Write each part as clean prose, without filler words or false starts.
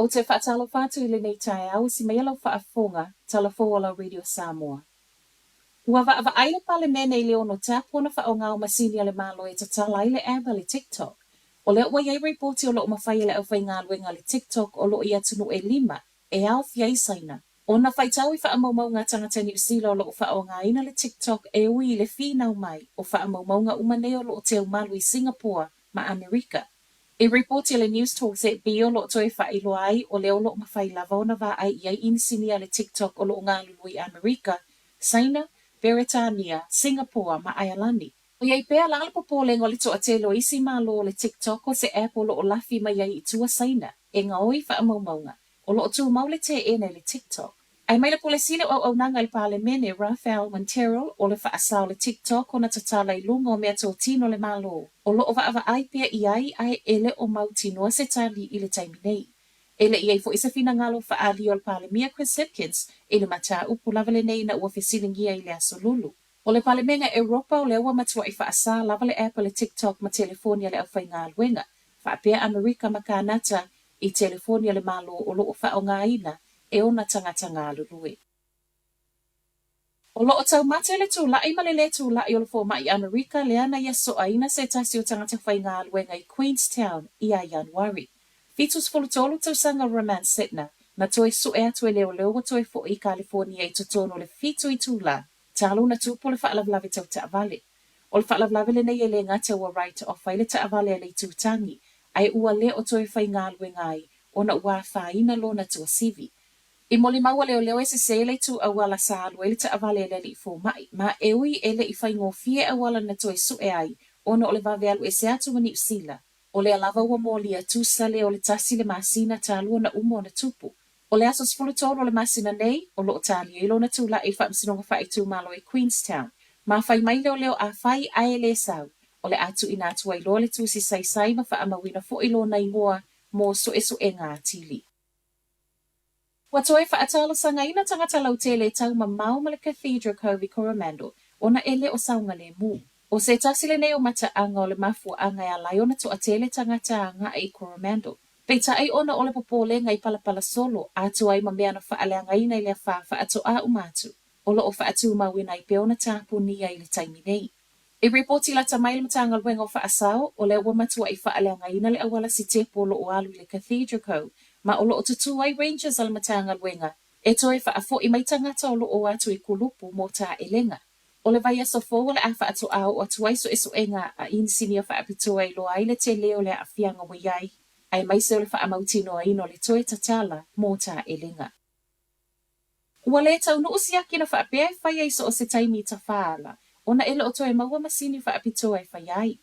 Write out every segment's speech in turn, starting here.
Ou te faatalofa atu i lenei taeao i si meia lau faafofoga, tala fou o lau Radio Samoa. Ua vaavaai le Palemene i le ono tapu ona faaaoga o masini a le Malo e tatala ai le app a le TikTok. O lea ua i ai ripoti o lo o mafai e le aufaigaluega a le TikTok o lo o i atunuu e lima e aofia ai Saina, ona faitau i faamaumauga a tagata Niu Sila o lo o faaaogaina le TikTok e ui i le finau mai o faamaumauga uma nei o lo o teumalu i Singapore ma Amerika. I ripoti a le Newstalk ZB o lo o toe faailoa ai o lea o lo o mafai lava ona vaai i ai inisini a le TikTok o lo o galulue i Amerika, Saina, Beretania, Singapore ma Aialani. ʻOiai pea lā le popolega o le toatele o isi malo o le TikTok o se app o lo o lafi mai ai i tua Saina e gaoi faamaumauga, o lo o tumau le teena i le TikTok. Ae mai le Pule Sili o Auaunaga i le Palemene, Rafael Montero, o le faasao o le TikTok ona tatala i luga o meatotino a le Malo, o lo o vaavaai pea i ai ae e le o mautinoa se tali i le taimi nei. E le i i ai foi se finagalo faaalia o le Palemia Chris Hipkins i le mataupu lava lenei ina ua fesiligia i le Aso Lulu. O le Palemene Europa o lea ua matuaʻi faasā lava le app a le TikTok ma telefoni a le aufaigaluega, faapea Amerika ma Kanata i telefoni a le Malo o lo o faaaogaina e ona tagata galulue. O lo o taumate le tulaʻi ma le lē tulaʻi o le fomai Amerika lea na ia soaina se tasi o tagata faigaluega i Queenstown ia Ianuari. 73 tausaga o Roman Sytner na toe sue atu e leoleo ua toe foʻi i Kalifonia i totonu o le fitu itulā talu ona tupu le faalavelave tau taavale. O le faalavelave lenei e le gata ua write off ai le taavale a le itutagi, ae ua le o toe faigaluega ai ona ua afaina lona tuasivi. I molimau a leoleo e sese le itu auala sa alu ai le taavale a le alii fomai, ma e ui e le i faigofie auala na toe sue ai ona o le vave alu ese atu ma Niu Sila. O lea lava ua molia tusa le o le tasi le masina talu ona uma ona tupu. O le aso 13 o le masina nei, o lo o talia ai lona tulaʻi i le Faamasinoga Faaitumalo i Queenstown. Ma fai mai leoleo afai ae le sau, o le a tuuina atu ai loa le tusi saisai ma faamauina foi lona igoa mo suesuega atili. Ua toe faatalosagaina tagata lautele e tau mamao ma le Cathedral Cove i Coromandel ona e le o saogalemu. ʻO se tasi lenei o mataaga o le mafuaaga e ala ai ona toatele tagata agaʻi i Coromandel. Peitai ona o le popolega i palapala solo atoa ai ma mea na faaleagaina i le afā faatoā uma atu, o lo o faatumauina ai pea ona tapunia i le taimi nei. I ripoti lata mai le Matagaluega o Faasao, o lea ua matuaʻi faaleagaina le auala sitepu o lo o alu i le Cathedral Cove ma o lo o tutū ai Rangers a le Matagaluega e toe faafoʻi mai tagata o lo o atu i kulupu mo taelega. O le vaiaso fou o le a faatoā oo atu ai suesuega a inisinia faapitoa e iloa ai le tele o le aafiaga ua i ai, aemaise o le faamautinoaina o le toe tatala mo taelega. Ua le taunuu siaki na faapea e fai ai so o se taimi i Tafaala, ona e le o toe maua masini faapitoa e fai ai.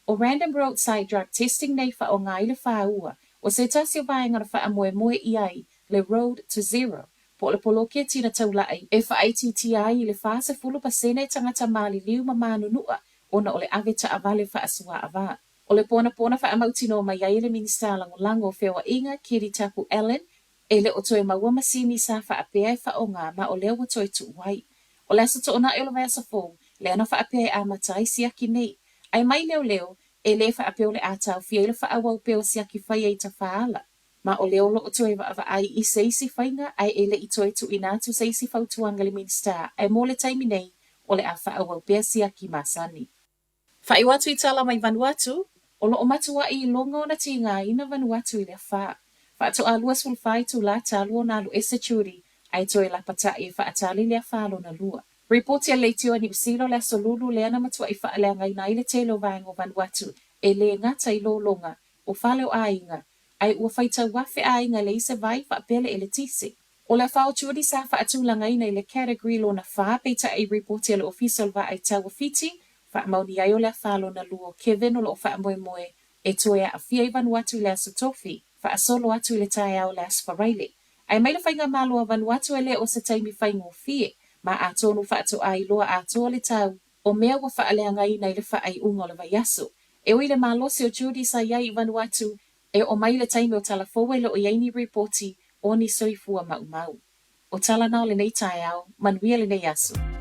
ʻO Random Roadside Drug Testing nei faaaoga ai le fāua, o se tasi o vaega na faamoemoe i ai le Road to Zero, po o le poloketi na taulaʻi e faaitiitia ai i le 40% tagata maliliu ma manunuʻa ona o le ave taavale faasuaava. ʻO le ponapona faamautinoa mai ai e le Minisita Lagolago o Feoaiga, Kiritapu Allan, E le o toe maua masini sa faapea e faaaoga ma o lea ua toe tuu ai. O le Aso Toonai o le vaiaso fou, lea na faapea e amata ai siaki nei. Ae mai leoleo, e le faapea o le a taofia ai le faaauau pea o siaki fai ai tafaala. Ma o lea o lo o toe vaavaai i se isi faiga ae e le i toe tuuina atu se isi fautuaga i le Minisita ae mo le taimi nei, o le a faaauau pea siaki masani. Faaiu atu i tala mai Vanuatu, o lo o matuaʻi i luga ona tigaina Vanuatu i le afā. Faatoa 24 itulā talu ona alu ese Trudy ae toe lapataʻi e faatali le afā lona lua. Ripoti a le Leitio a Niu Sila o le Aso Lulu lea na matuaʻi faaleagaina ai le tele o vaega o Vanuatu e lē gata i lologa o fale o aiga ae ua faitau afe aiga e leai se vai faapea le eletise. O le afa o Trudy sa faatulagaina i le category lona fa, peitai i ripoti a le Ofisa o le Vaai Tau o Fiti, faamaoni ai o le afa lona lua o Kevin o lo o faamoemoe e toe aafia i Vanuatu i le Aso Tofi, faasolo atu i le taeao o le Aso Faraile. Ae mai le Faigamalo a Vanuatu e le o se taimi faigofie, ma atonu faatoa iloa atoa le tau o mea ua faaleagaina i le faaiuga o le vaiaso. E ui i le malosi o Trudy sa i ai i Vanuatu, E oo mai le taimi o tala fou e le o i ai ni ripoti o ni soifua maumau. O tala na o lenei taeao, manuia lenei aso.